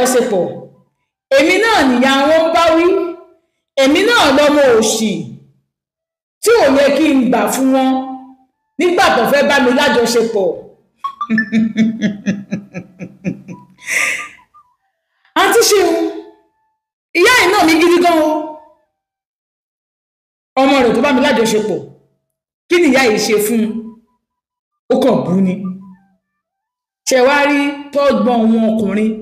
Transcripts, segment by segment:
lájọṣepọ̀, èmi náà nìyá wọn ń bá wí, èmi náà lọmọ òṣì tí ò yẹ kí n gbà fún wọn nígbà tó fẹ́ bá mi lájọṣepọ̀. Àǹtí Ṣeun, ìyá yìí náà mi gidi gan o. Ọmọ rẹ̀ tó bá mi lájọṣepọ̀, kí ni ìyá yìí ṣe fún un? Ó kàn bú ni. Ṣe wá rí tọ́gbọ́n wọn ọkùnrin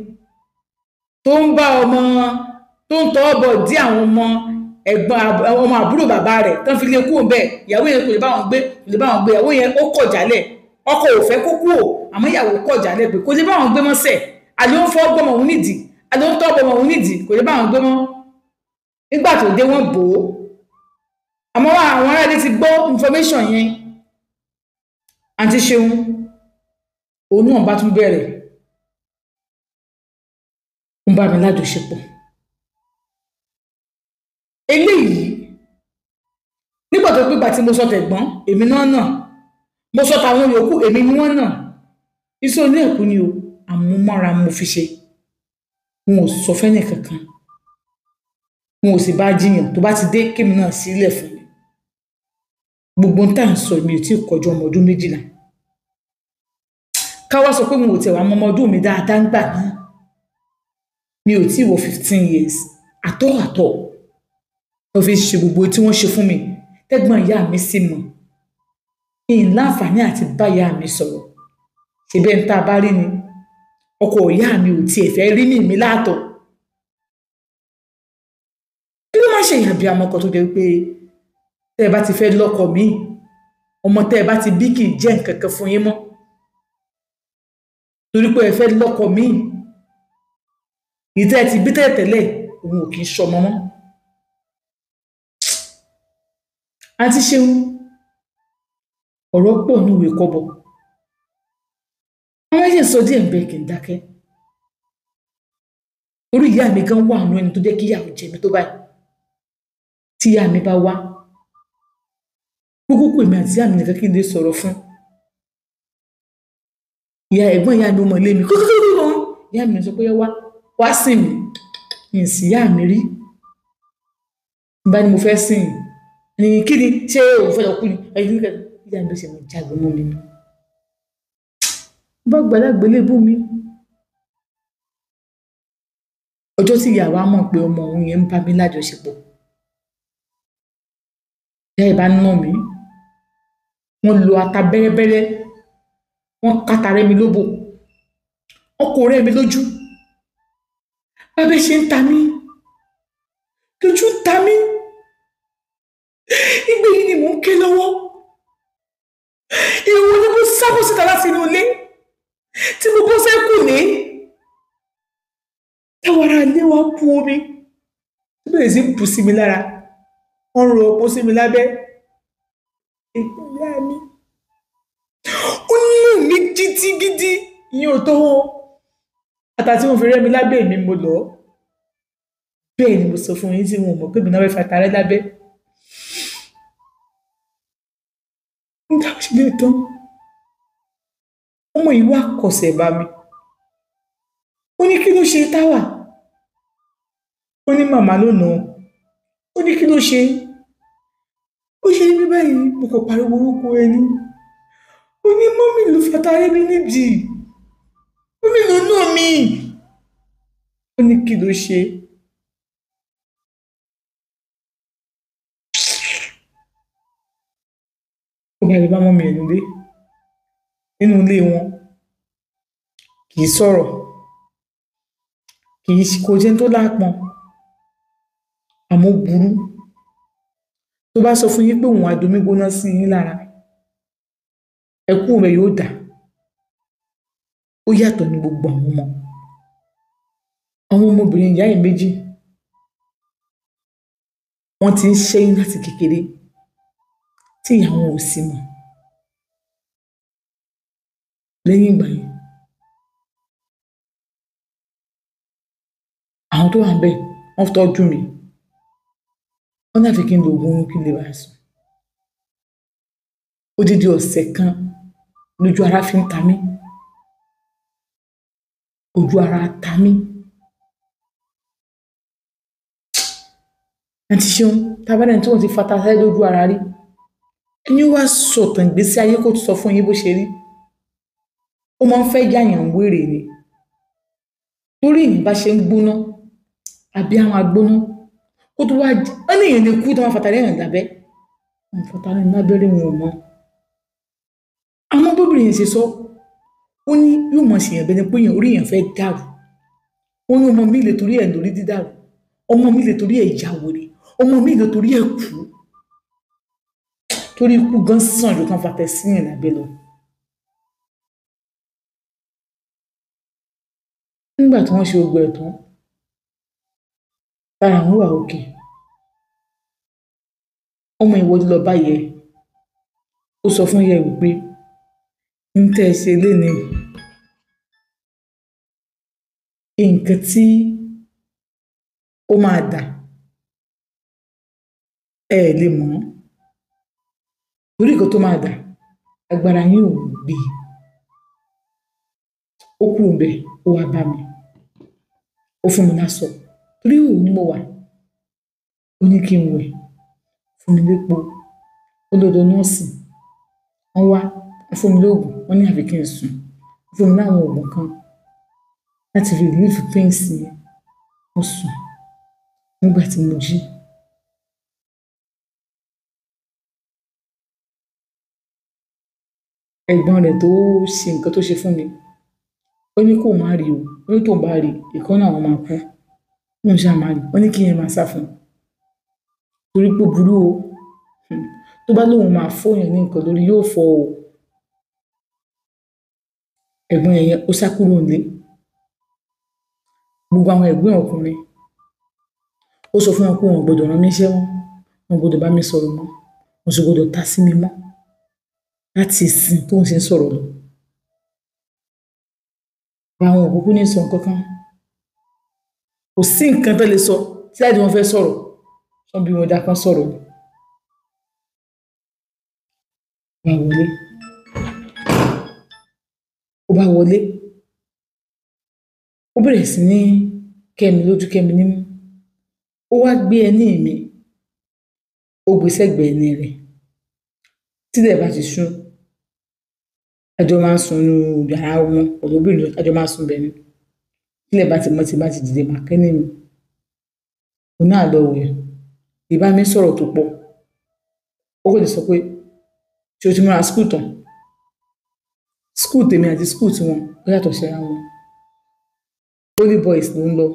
tó ń bá ọmọ tó ń tọwọ́ bọ̀ dí àwọn ọmọ ẹ̀gbọ́n ọmọ àbúrò bàbá rẹ̀ tán fi lè kúrò bẹ́ẹ̀. Ìyàwó yẹn kò lè bá wọn gbé, kò lè bá wọn gbé. Ìyàwó yẹn ó kọ̀ jálẹ̀, ọkọ ò fẹ́ kó kúrò, àmọ́ ìyàwó kọ̀ jálẹ̀ pé kò lè bá wọn gbé mọ́sẹ̀. Àló ń fọ́ gbọ́mọ òun nídìí, àló ń tọ́ gbọ́mọ òun nídìí, kò lè bá wọn gbé mọ́. Nígbà tó dé wọ́n bò ó, àmọ́ àwọn aráàlú ti gbọ́ information yẹn. Àǹtí Ṣeun òun náà bá tún bẹ̀rẹ̀ ń bá mi lájọṣepọ̀. Eléyìí nígbà tó pípa tí mo sọ tẹ̀gbọ́n èmi náà nà, mo sọ tàwọn yòókù èmi ni wọ́n nà. Iṣẹ́ oní ẹ̀kú ni o, àmúmọ́ra mo fi ṣe. N ò sọ fẹ́nì kankan, n ò sì bá jiyàn. Tó bá ti dé kémi náà sílẹ̀ fún mi. Gbogbo ń tà ń sọ mi ò tí ì kọjú ọmọ ọdún 12. Ká wá sọ pé mo ò tẹ̀ wá mọ ọmọ ọdún mi dáadáa ń gbà náà, mi ò tí ì wọ 15 years àtọ́ àtọ́. Wọ́n fi ṣe gbogbo tí wọ́n ṣe fún mi, tẹ́gbọ́n ìyá mi sì mọ̀. Ìyìn láǹfààní àti bá ìyá mi sọ̀rọ̀. Ṣe bẹ́ẹ̀ ń tá a bá rí ni, ọkọ ìyá mi ò tiẹ̀ fẹ́ rí ní mi láàtọ̀. Kí ló máa ṣe ìyá bí amọ̀kọ tó jẹ́ pé tẹ́ ẹ bá ti fẹ́ lọ́kọ mi, ọmọ tẹ́ ẹ bá ti bí kì í jẹ́ nǹkan kan fún yín mọ́? Torí pé ẹ fẹ́ lọ́kọ mi, ìtẹ́ ẹ ti bí tẹ́lẹ̀ tẹ́lẹ̀ òun ò kì í ṣọmọ mọ́. Àǹtí Ṣeun, ọ̀rọ̀ pọ̀ ní ìwé kọ́bọ̀. Wọ́n yẹ̀ sọ díẹ̀ ń bẹ kí n dákẹ́. Orí ìyá mi gan wà nínú ẹni tó jẹ́ kí ìyàwó jẹ mí tó báyìí. Tí ìyá mi bá wá, gbogbo kò èmi àti ìyá mi nìkan kí n lè sọ̀rọ̀ fún. Ìyá ẹ̀gbọ́n ìyá mi ó mọ ilé mi kókókókó. Ìyá mi sọ pé wá wá sìn mí, n sì ìyá mi rí. Bá ní mo fẹ́ sìn ní kí ni, ṣé òun fẹ́ lọ kú ni? Ẹ̀yin ní ìyá mi ṣe mo jágbe mọ́ mi ni. Bá gbàlagbé lè bú mi. Ọjọ́ tí ìyá wa mọ̀ pé ọmọ òun yẹn ń bá mi lájọṣepọ̀, ìyá ìbá nà mí, wọ́n lo ata bẹ́rẹ́bẹ́rẹ́, wọ́n kàtà rẹ́ mi lóbò, wọ́n kò rẹ́ mi lójú. Bábẹ́ ṣe ń ta mí, lójú ń ta mí. Ìgbé yìí ni mò ń ké lọ́wọ́. Ìwọ ni mo sábò síta láti inú ilé tí mo bọ́ sẹ́kùlé. Táwọn ará ilé wa bu omi, ó bẹ̀rẹ̀ sí bù sí mi lára, wọ́n rọ ọ̀pọ̀ sí mi lábẹ́. Ìyá mi, ó nù mí gidigidi, ìyẹn ò tó wọn. Ata tí wọ́n fi rẹ́ mi lábẹ́ mi mo lọ. Bẹ́ẹ̀ ni mo sọ fún yín tí wọn ò mọ̀ pé mi náà fẹ́ fata rẹ́ lábẹ́. Nígbà tó ṣe lè tán, ọmọ yìí wá kọsẹ̀ bá mi. Ó ní kí ló ṣe Táwà? Ó ní màmá ló nà án. Ó ní kí ló ṣe? Ó ṣe ní báyìí, mo kàn pariwo orúkọ ẹni. Ó ní mọ́mì ló fata rẹ́ mi nídìí. Mọ́mì ló nà mí. Ó ní kí ló ṣe? Ó bá lè bá mọ́mì ẹ̀ nílé. Nínú ilé wọn, kì í sọ̀rọ̀, kì í kò jẹ́ tó lápọn, àmọ́ burú. Tó bá sọ fún yín pé òun á domi gbóná sí yín lára, ẹkún rẹ̀ yóò dà. Ó yàtọ̀ ní gbogbo àwọn ọmọ. Àwọn ọmọbìnrin ìyá yìí méjì, wọ́n ti ń ṣẹ́yún láti kékeré tí ìyá wọn ò sì mọ̀. Lẹ́yìn ìgbà yẹn, àwọn tó wà níbẹ̀ wọ́n tọ́jú mi. Wọ́n ní àfi kí n lo oògùn oorun kí n lè bá sùn. Odidi ọ̀sẹ̀ kan lójú ara fi ń ta mí. Ojú ara ta mí. Àǹtí Ṣeun, tábàdàn tí wọ́n ti fata sáré lójú ara rí, ẹni wá sọ̀tàn ìgbésí ayé kó sọ fún yín bó ṣe rí. Ó máa ń fẹ́ yàyàn wèrè ni. Torí ìyìn bá ṣe ń gbóná, àbí àwọn agbóná, kó tó wá ó ní èèyàn lè kú tó máa fata lẹ́yìn lábẹ́. Wọ́n fata lẹ́yìn lábẹ́rẹ́ wọn ò mọ̀. Àmọ́ bóbìnrin yẹn ṣe sọ, ó ní yóò mọ̀ ṣèyàn bẹ́ẹ̀ ni pé orí èèyàn fẹ́ dàrú. Ó ní ọmọ mi lè torí ẹ̀ lórí dídàrú, ọmọ mi lè torí ẹ̀ ya wèrè, ọmọ mi lè torí ẹ̀ kú. Torí ikú gan sàn ju kan fata síyàn lábẹ́ lọ. Nígbà tí wọ́n ṣe gbogbo ẹ̀ tán, lára àwọn wà òkè. Ọmọ ìwọ́de lọ bá yẹ. Ó sọ fún yẹ wípé ń tẹ́ ẹ ṣe lénìí, nǹkan tí ó máa dà ẹ lè mọ̀ ọ́. Torí nǹkan tó máa dà, agbára yín ò gbé. Ó kúrò ńbẹ̀, ó wá bá mi. Ó fún mi láṣọ. Torí ìhòòhò ni mo wà. Ó ní kí n wẹ̀, fún mi lépo. Ó lọ́dọ̀ nọ́ọ̀sì. Wọ́n wá, wọ́n fún mi lóògùn, wọ́n ní àfi kí n sùn. Wọ́n fún mi láwọn oògùn kan láti relieve pains yẹn. Mo sùn. Nígbà tí mo jí, ẹ̀gbọ́n rẹ̀ tó ṣe nǹkan tó ṣe fún mi, ó ní kó má rí o. Ó ní tóun bá rí, ìkan náà àwọn máa kú. Kóun ṣáà má rí. Ó ní kí n máa sá fún un. Torí pé ó burú o. Tó bá lóun máa fọ́yàn ní nǹkan lórí, yóò fọ́ o. Ẹ̀gbọ́n yẹn ó sá kúrò nílé. Gbogbo àwọn ẹ̀gbọ́n ọkùnrin, ó sọ fún wọn pé wọn ò gbọdọ̀ rán mi níṣẹ́ mọ́, wọn ò gbọdọ̀ bá mi sọ̀rọ̀ mọ́, wọn sì gbọdọ̀ ta sí mi mọ́ láti ìsìn tóun ṣe ń sọ̀rọ̀ lọ. Àwọn òkúkú ní sọ nǹkan kan. Kò sí nǹkan tó lè sọ tí láti wọn fẹ́ sọ̀rọ̀, wọ́n bí wọn dá kan sọ̀rọ̀. Ó bá wọlé. Ó bá wọlé. Ó bẹ̀rẹ̀ sí ní kẹ́ mi lójú, kẹ́ mi nímú. Ó wá gbé ẹní mi, ó gbé sẹ́gbẹ̀ẹ́ ẹní rẹ̀. Tílẹ̀ bá ti ṣú, a jọ máa ń sùn nínú yàrá wọn pẹ̀lú obìnrin, a jọ máa ń sùn bẹ́ẹ̀ ni. Tílẹ̀ bá ti mọ́, tí bá ti dìde, màá kẹ́ní mi. Òun náà lọ wẹ̀. Ìbá mi sọ̀rọ̀ tó pọ̀. Ó kò lè sọ pé, ṣé o ti múra school tán? School tèmi àti school tiwọn ó yàtọ̀ síra wọn. Holy Boys ló ń lọ.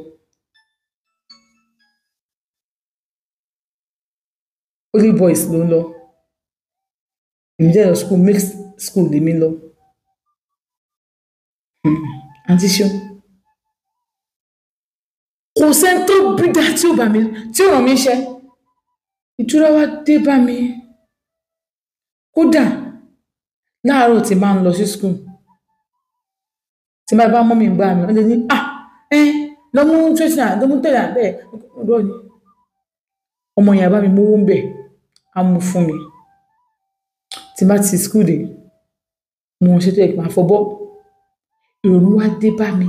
Holy Boys ló ń lọ. Èmi jẹ́ lọ school, mixed school lèmi lọ. Àǹtí Ṣeun. Kò sẹ́ni tó bí dá tí ò bá mi, tí ò ràn mí iṣẹ́. Ìtura wá dé bá mi. Kódà láàárọ̀ tí máa ń lọ sí school, tí máa bá mọ́mì gbá mi, wọ́n lè ní, ah, ẹ lọ mú 20 naira, lọ mú 10 naira bẹ́ẹ̀. Irọ́ ni. Ọmọ yẹn á bá mi mówó ń bẹ̀, á mú fún mi. Tí bá ti school dé, mo ṣe tó yẹ kí màá fọbọ́. Ìrònú wá dé bá mi.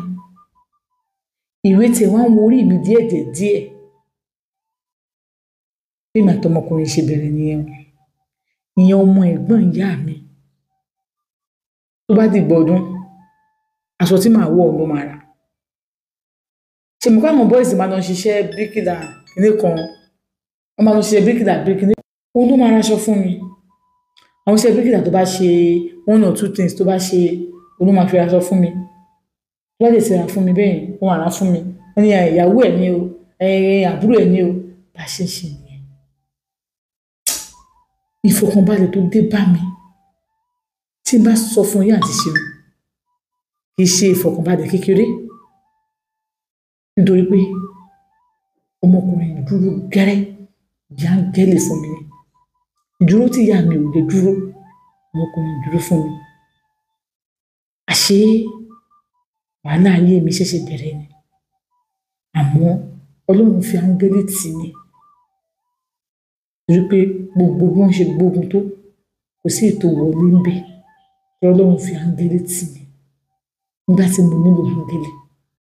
Ìwé tí wọ́n ń wo orí mi díẹ̀ díẹ̀ díẹ̀. Bí èmi àtọmọkùnrin ṣe bẹ̀rẹ̀ nìyẹn. Ìyẹn ọmọ ẹ̀gbọ́n ìyá mi. Tó bá dìgbà ọdún, aṣọ tí màá wọ̀ ló máa rà. Ṣé mo káwọn boys máa lọ ṣiṣẹ́ bíríkìlà kíní kan? Wọ́n máa lọ ṣiṣẹ́ bíríkìlà bíríkìlà. Òun ló máa raṣọ fún mi. Àwọn iṣẹ́ bíríkìlà tó bá ṣe one or two things tó bá ṣe, òun ló máa fi raṣọ fún mi. Tó bá dẹ̀ ti rà fún mi bẹ́ẹ̀, ó máa rà fún mi. Wọ́n ní ìyàwó ẹ̀ ni o, àbúrò ẹ̀ ni o. Bá ṣe ń ṣe nìyẹn. Ìfọ̀kànbalẹ̀ tó dé bá mi. Tí n bá sọ fún yín àǹtí Ṣeun, kì í ṣe ìfọ̀kànbalẹ̀ kékeré. Nítorí pé ọmọkùnrin dúró gẹ́rẹ́ bí áńgẹ́lì fún mi ni. Ìdúró tí ìyá mi ò lè dúró, ọmọkùnrin dúró fún mi. Àṣé wàhálà ayé mi ṣẹ̀ṣẹ̀ bẹ̀rẹ̀ ni. Àmọ́ Ọlọ́run fi áńgẹ́lì tì mí. Torí pé gbogbo bí wọ́n ṣe gbógun tó, kò sí ètò wọlé ń bẹ̀. Ọlọ́run fi áńgẹ́lì tì mí. Nígbà tí mo nílò áńgẹ́lì.